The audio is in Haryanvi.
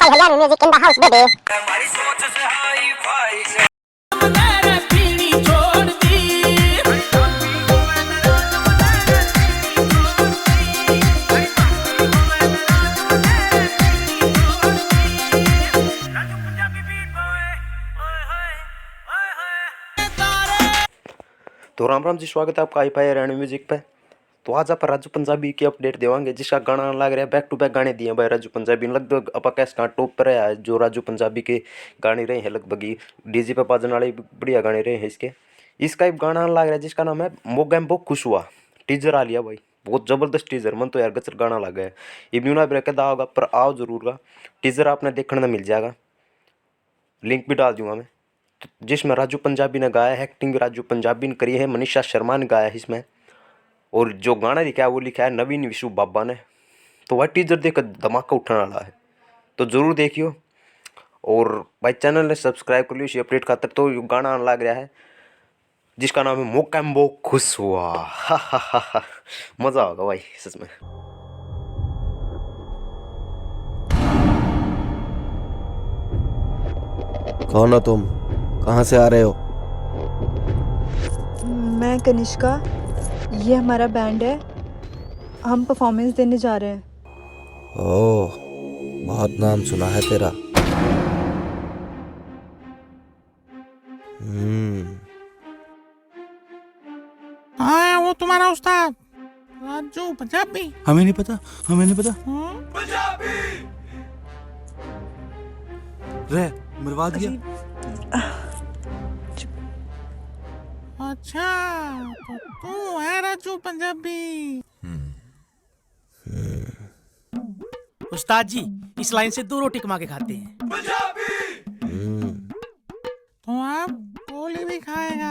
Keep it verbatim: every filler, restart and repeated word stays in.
Haryana music in the house, baby. तो राम राम जी, स्वागत है आपका हाई फाई हरियाणा म्यूजिक पे। तो आज आप राजू पंजाबी की अपडेट देवांगे, जिसका गाना लाग रहा है, बैक टू बैक गाने दिए भाई राजू पंजाबी ने। लगभग आप कह सका टॉप पर है जो राजू पंजाबी के गाने रहे हैं, लगभग ही डीजे पे बाजने वाले भी बढ़िया गाने रहे हैं इसके। इसका एक गाना लाग रहा है जिसका नाम है मोगैम्बो खुश हुआ। टीजर आ लिया भाई, बहुत जबरदस्त टीजर। मन तो यार गचर गाना लग गया। ये म्यूना ब्रेक दागा पर आओ जरूर का टीजर आपने देखने में मिल जाएगा, लिंक भी डाल दूंगा मैं। तो जिसमें राजू पंजाबी ने गाया है, एक्टिंग भी राजू पंजाबी ने करी है, मनीषा शर्मा ने गाया है इसमें। और जो गाना लिखा है वो लिखा है नवीन विशु बाबा ने। तो वह टीजर देख धमाका उठने वाला है, तो जरूर देखियो। और भाई चैनल ने सब्सक्राइब कर लियो इसी अपडेट खातर। तो यो गाना आने लग रहा है जिसका नाम है मोकैम्बो खुश हुआ। मजा होगा भाई सच में। कौन हो तुम? कहाँ से आ रहे हो? मैं कनिष्का, ये हमारा बैंड है, हम परफॉर्मेंस देने जा रहे हैं। ओह, बहुत नाम सुना है तेरा। हम्म। हाँ, वो तुम्हारा उस्ताद राजू पंजाबी। हमें नहीं पता, हमें नहीं पता। हाँ? रे, मरवा दिया। अच्छा, तो तू है राजू पंजाबी। उस्ताद जी, इस लाइन से दो रोटी कमा के खाते हैं। तो आप